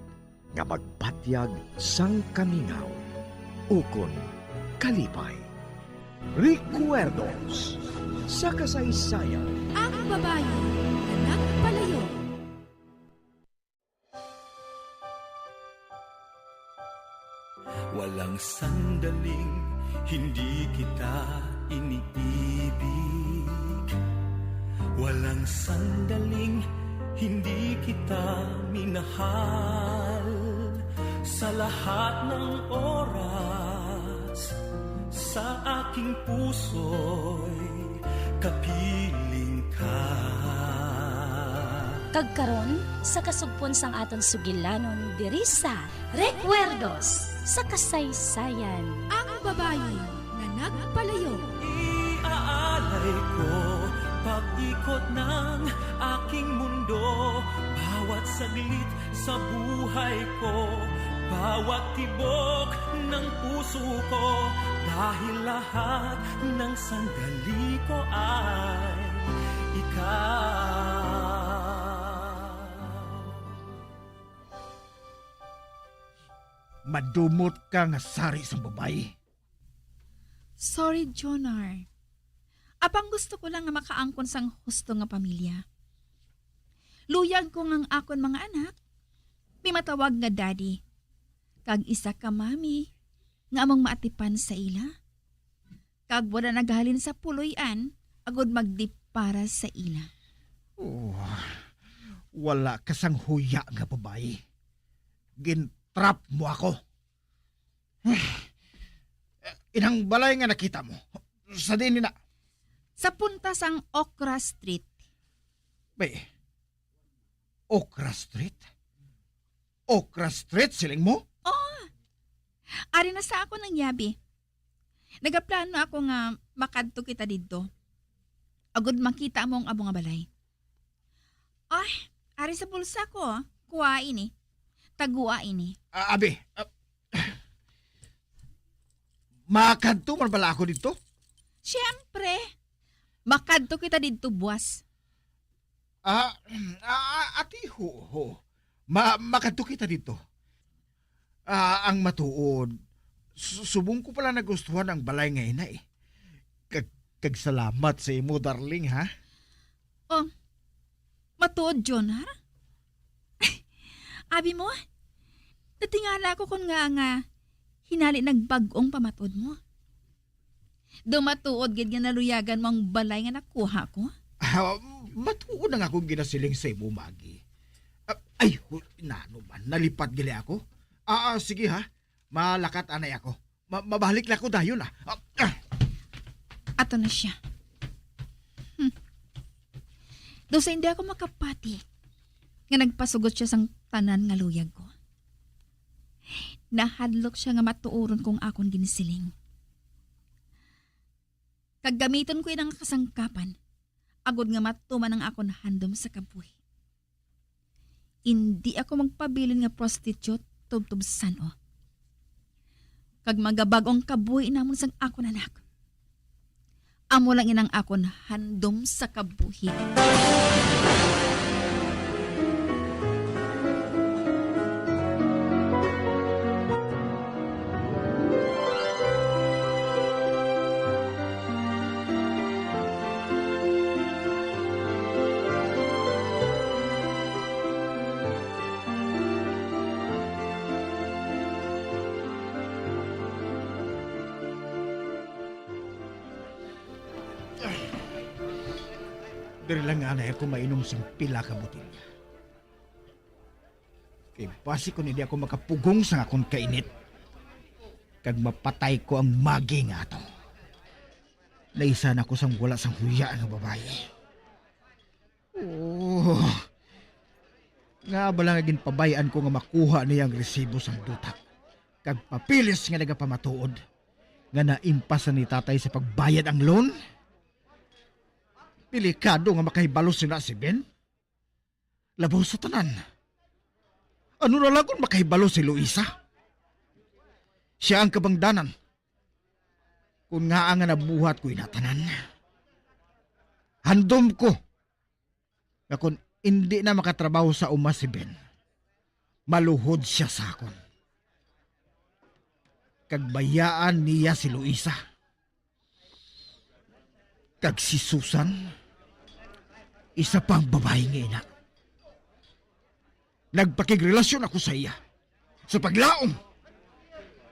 nga magbatyag sang kamingaw ukon kalipay. Recuerdos sa kasaysayan. Ang babayi nga nagpalayo. Walang sandaling hindi kita iniibig. Walang sandaling hindi kita minahal. Sa lahat ng oras, sa aking puso'y kapiling ka. Kag karon, sa kasugpon sang aton sugilanon diri sa Recuerdos sa Kasaysayan. Ang babayi nga nagpalayo. Iaalay ko pag-ikot ng aking mundo, bawat saglit sa buhay ko, bawat tibok ng puso ko, dahil lahat ng sandali ko ay ikaw. Madumot ka nga sari sang babayi. Sorry, Jonar. Apang gusto ko lang nga makaangkon sang husto nga pamilya. Luyag ko nga ang akon mga anak may matawag nga daddy, kag isa ka mami nga among maatipan sa ila, kag wala naghalin sa puloy-an agud magdipara sa ila. Oh, wala ka sang huya nga babayi. Gintrap mo ako. Inang balay nga nakita mo, sa diin na? Sa punta sang Okra Street. Bay, Okra Street? Okra Street, siling mo? Oo. Ari na sa ako nang yabi. Nagaplano ako nga makadto kita didto. Agud makita mo ang amo nga balay. Ay, ari sa bulsa ko. Kuha ini. Tagua ini. Ah, abi, ah, makadto man bala ako didto? Siyempre. Makadto kita didto buwas. Ah, ah, ati, ho, ho. Ma-, makadto kita didto. Ah, ang matuod, su-, subong ko pala nagustuhan ang balay nga ina, eh. Kag, kag salamat sa imo, darling, ha? Oh, matuod, John, ha? Abi mo, natingala ako kon nga, nga hinali nagbag-ong pamatuod mo. Daw matuod gid nga naluyagan mo ang balay nga nakuha ko? Ah, matuod ang akong ginasiling sa imo, Maggie. Ah, ay, hu-, nano man, nalipat gali ako. Ah, ah, sige ha, malakat anay ako. Ma-, mabalik lang ako dayon, ah. Ah, ah. Ato na siya. Hmm. Daw sa hindi ako makapati nga nagpasugot siya sang tanan nga luyag ko. Nahadlok siya nga matuoron ko ang akon ginsiling. Kag gamiton ko ina nga kasangkapan, agod nga matuman ang akon handom sa kabuhi. Indi ako magpabilin nga prostitute tubtob san-o. Kag magabag-o ang kabuhi namon sang akon anak. Amo lang inang akon handom sa kabuhi. Diri lang anay ako mainom sing pila ka botelya. Kay basi kon hindi ako makapugong sang akon kainit, kag mapatay ko ang magi nga ato. Naisa na ko sang wala sang huya nga babayi. Oh, nga bala nga ginpabay-an ko nga makuha niya ang resibo sang duta, kag papeles nga nagapamatuod nga naimpas na ni tatay sa pagbayad ang loan? Delikado nga makahibalo sina si Ben. Labaw sa tanan, ano na lang kung makahibalo si Luisa? Siya ang kabangdanan. Kung ngaa nga nabuhat ko ina tanan, handom ko nga kung indi na makatrabaho sa uma si Ben, maluhod sia sa akon. Kag bayaan niya si Luisa. Kag si Susan, isa pang babayi nga ina. Nagpakigrelasyon ako sa iya sa paglaom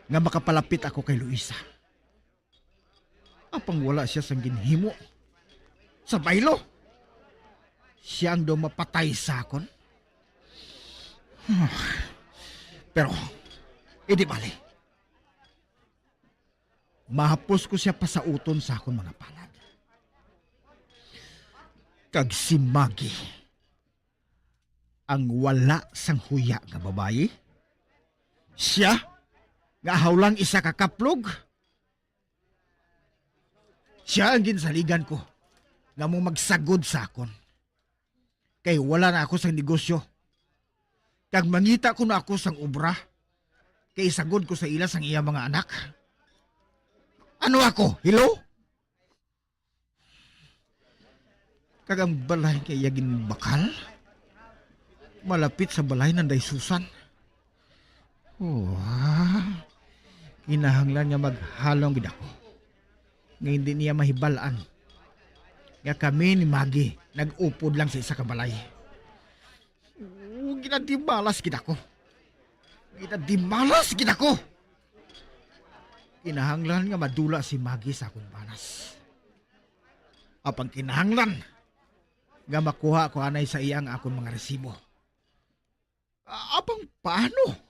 nga makapalapit ako kay Luisa. Apang wala sia sang ginhimo sa baylo. Sia ang daw mapatay sa akon. Pero, indi bali. Mahapos ko sia pasauton sa akon mga palad. Kag si Maggie, ang wala sang huya nga babayi, sia nga ahaw lang isa ka kaplog, sia ang ginsaligan ko nga mo magsagod sa akon. Kay wala na ako sang negosyo. Kag mangita ko na ako sang obra, kay isagod ko sa ila sang iya mga anak. Ano ako, hello? Kag ang balay nga iya ginbakal, malapit sa balay nanday Susan. Oh, ah. Kinahanglan nga maghalong gid ako nga hindi niya mahibal-an nga kami ni Maggie nag-upod lang sa isa ka balay. Oh, ginadimalas gid ako. Ginadimalas gid ako. Kinahanglan nga madula si Maggie sa akon banas. Apang kinahanglan nga makuha ko anay sa iya ang akon mga resibo. A-, apang paano?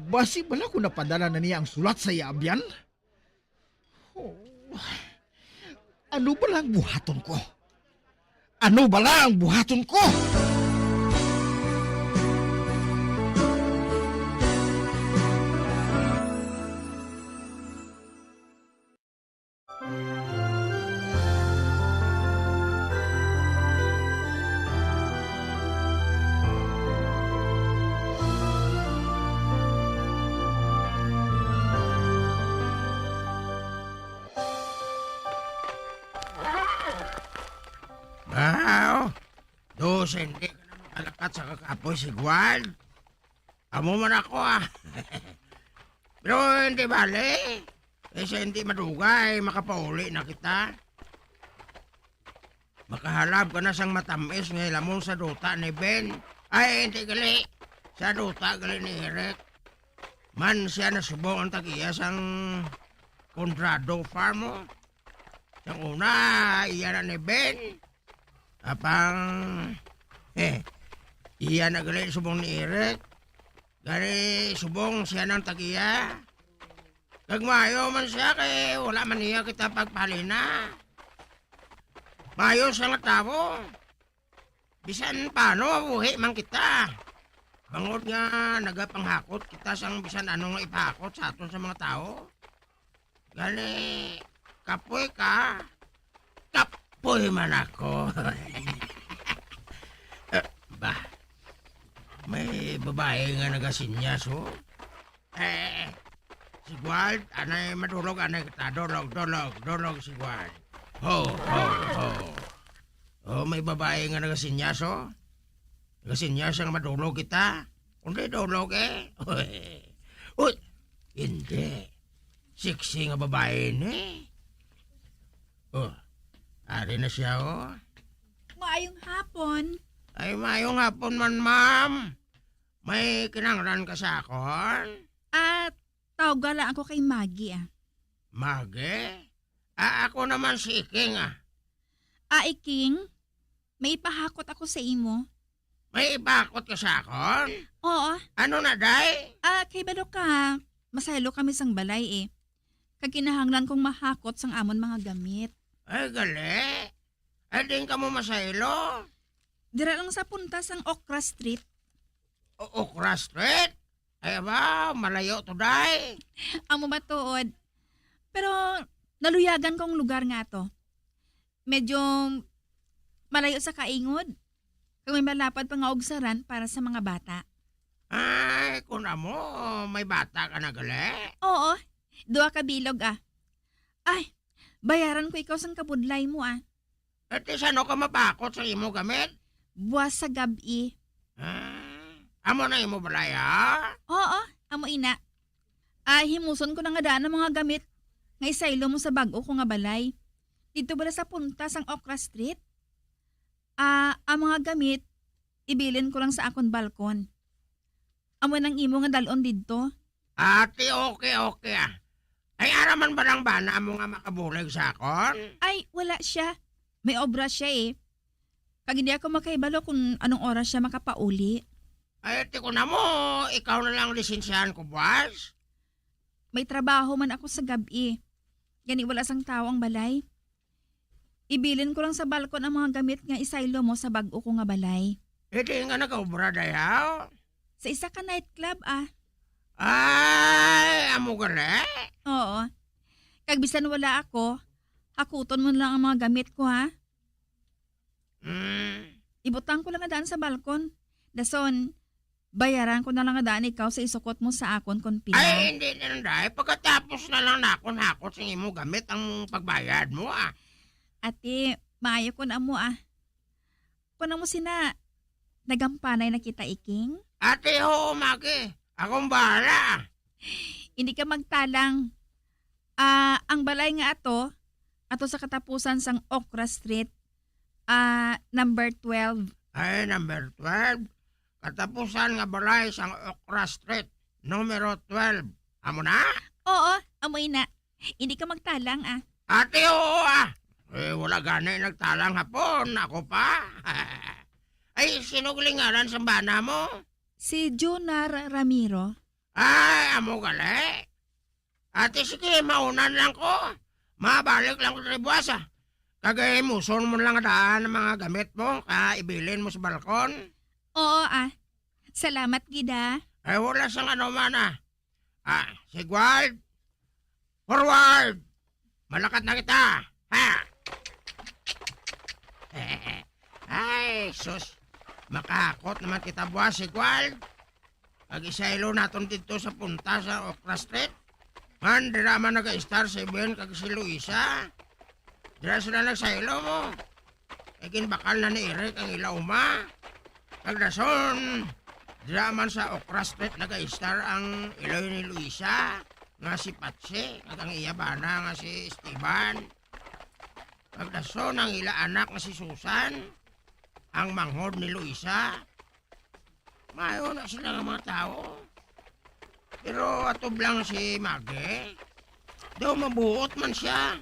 Basi bala ko napadala na niya ang sulat sa iya abyan? Oh, ano bala ang buhaton ko? Ano bala ang buhaton ko? Wow! Do, Sandy, ka na makalakat sa kakapoy si Guan. Amo man ako, ah. Pero hindi bale. Eh, sa hindi madugay, makapauli na kita. Makahalab ka na sang matamis nga hilamon sa duta ni Ben. Ay, hindi gali. Sa duta gali ni Eric. Man siya nasubong ang tag-iya sang Conrado Farm, oh. Sang una, iya na ni Ben. Apang, eh, iya na gali subong ni Eric. Gani subong siya nang tag-iya. Kag maayo man siya kay wala man niya kita pagpahalina. Maayo siya nga tawo. Bisan paano, mabuhi man kita. Bangod nga nagapanghakot kita sang bisan ano nga ipahakot sa aton sa mga tawo. Gani, kapoy ka, kapoy man ako. Eh, bah, may babae nga nagasinyas, oh. Eh, si Guard, anay madulog, anay kita. Dulog, dulog, dulog si Guard. Ho, ho, ho. Oh, may babae nga nagasinyas, oh. Nagasinyas nga madulog kita. Kundi dulog, eh. Uy, hindi. Sexy nga babae ni. Oh, ari na siya, oh. Maayong hapon. Ay, maayong hapon man, ma'am. May kinahanglan ka sa akon? Ah, tawga lang ako kay Maggie, ah. Maggie? Ah, ako naman si Iking, ah. Ah, Iking, may ipahakot ako sa imo. May ipahakot ka sa akon? Oo. Ano na, day? Ah, kay balo ka, masaylo kami sang balay, eh. Kag kinahanglan kong mahakot sang amon mga gamit. Ay, gali. Ay, din ka mo masaylo? Dira lang sa punta sang Okra Street. O-, Okra Street? Ay, ba, malayo to, day. Amo ba tuod? Pero naluyagan ko ang lugar nga to. Medyo malayo sa kaingod, kag may malapad pa nga ugsaran para sa mga bata. Ay, kun amo, may bata ka na gali? Oo, duha ka bilog, ah. Ay, bayaran ko ikaw sang kabudlay mo, ah. Eh, ti sano ka mapakot sa imo gamit? Buwas sa gab-i. Ah, amo na imo balay, ha? Oo, amo ina. Ah, himuson ko na nga daan ang mga gamit nga isaylo mo sa bag-o ko nga balay. Didto bala sa punta sang Okra Street? Ah, ang mga gamit, ibilin ko lang sa akon balkon. Amo nang imo nga dal-on didto. Ati, okay, okay, ah. Ay, ara man ba lang bana mo nga makabulig sa akon? Ay, wala siya. May obra siya, eh. Kag hindi ako makahibalo kung anong oras siya makapauli. Ay, ti ko na mo, ikaw na lang lisensyahan ko, buwas. May trabaho man ako sa gab-i. Gani wala sang tawo ang balay. Ibilin ko lang sa balkon ang mga gamit nga isaylo mo sa bag-o ko nga balay. Eh, di nga nagaobra dayaw? Sa isa ka nightclub, ah. Ay, amo gali? Oo. Kag bisan wala ako, hakuton mo na lang ang mga gamit ko, ha? Mm. Ibutang ko lang nga daan sa balkon. Dason, bayaran ko na lang nga daan ikaw sa isukot mo sa akon kon pila. Ay, hindi na lang, day. Pagkatapos na lang nakon hakot sing imo gamit ang pagbayad mo, ah. Ate, maayo ko na mo, ah. Kuno mo sina, nagampanay na kita, iking? Ate, oo, Maki. Akong bahala. Hindi ka magtalang. Ah, ang balay nga ato, ato sa katapusan sang Okra Street, ah, number twelve. Ay, number twelve? Katapusan nga balay sang Okra Street, numero twelve. Amo na? Oo, amo ina. Hindi ka magtalang, ah. Ate, oo, ah. Eh, wala gani nagtalang hapon. Ako pa. Ay, sino gali ngalan sang bana mo? Si Junar Ramiro. Ay, amo gali. Ate, sige, mauna lang ko. Mabalik lang ko diri buwas, ah. Kag himuson mo lang daan ang mga gamit mo, kag ibilin mo sa balkon. Oo, ah. Salamat gid, ah. Ay, wala sang ano man, ah. Ah, Sigward, forward! Malakat na kita, ha? Ay, sus. Makahakot naman kita buwas, Sigward. Pag-isaylo naton didto sa punta sa Okra Street. Man, dira man naga-star si Ben kag si Luisa. Dira sila nagsaylo mo. Kay ginbakal na ni Eric ang ila uma. Kag dason, dira man sa Okra Street naga-star ang iloy ni Luisa, nga si Patsi, kag ang iya bana nga si Esteban. Kag dason ang ila anak nga si Susan, ang manghod ni Luisa. Maayo na sila nga mga tawo. Pero atob lang si Magi. Daw mabuot man siya.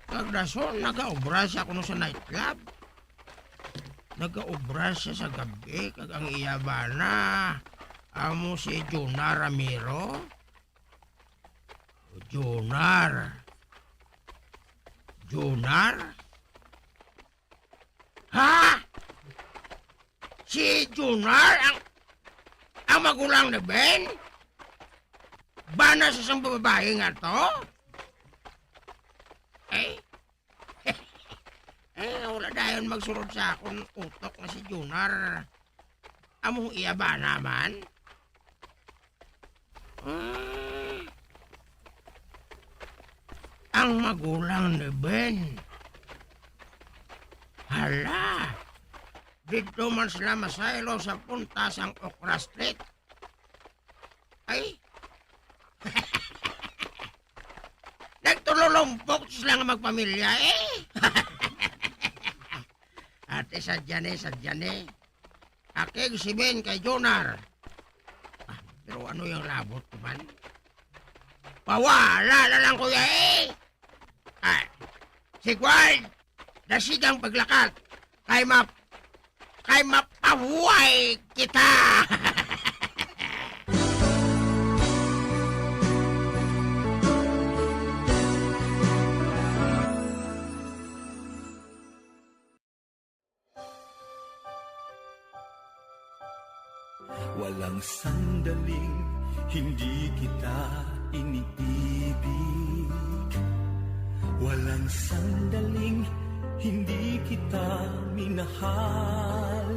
Kag dason, nagaobra siya kuno sa nightclub. Nagaobra siya sa gab-i, kag ang iya bana, amo si Junar Ramiro. Junar. Junar? Ha? Si Junar ang, ang magulang ni Ben? Bana sa isang babae nga to? Eh? Eh, wala dayon magsulod sa akon utok nga si Junar. Amo iya bana man? Ah, ang magulang ni Ben. Hala, didto man sila masaylo sa punta sang Okra Street. Ay. Nagtululumpok sila nga magpamilya, eh. Ate, sadya ni, sadya ni. Akig si Ben kay Jonar. Ah, pero ano yung labot ko man? Pawala na lang, kuya, eh. Ah, si Guard, dasigang paglakat. Kay map-, kay mapahuway kita. Walang sandaling hindi kita iniibig. Walang sandaling Hindi kita minahal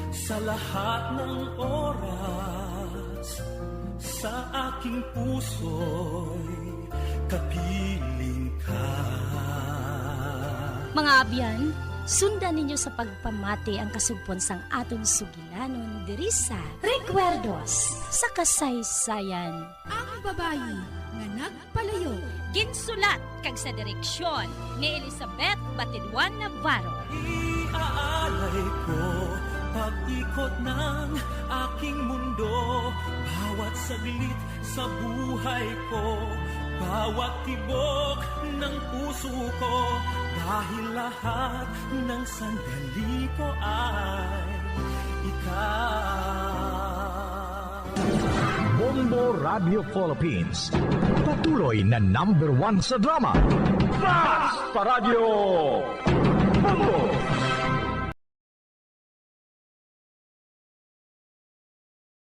sa lahat ng oras. Sa aking puso'y kapiling ka. Mga abyan, sundan ninyo sa pagpamati ang kasugpon sang aton sugilanon diri sa Recuerdos sa Kasaysayan. Ang babayi nga nagpalayo. Ginsulat kag sa direksyon ni Elizabeth Batidwan Navarro. Iaalay ko pag-ikot ng aking mundo. Bawat saglit sa buhay ko, bawat tibok ng puso ko, dahil lahat ng sandali ko ay ikaw. Bombo Radio Philippines, patuloy na number one sa drama. Basta Radio Bombo!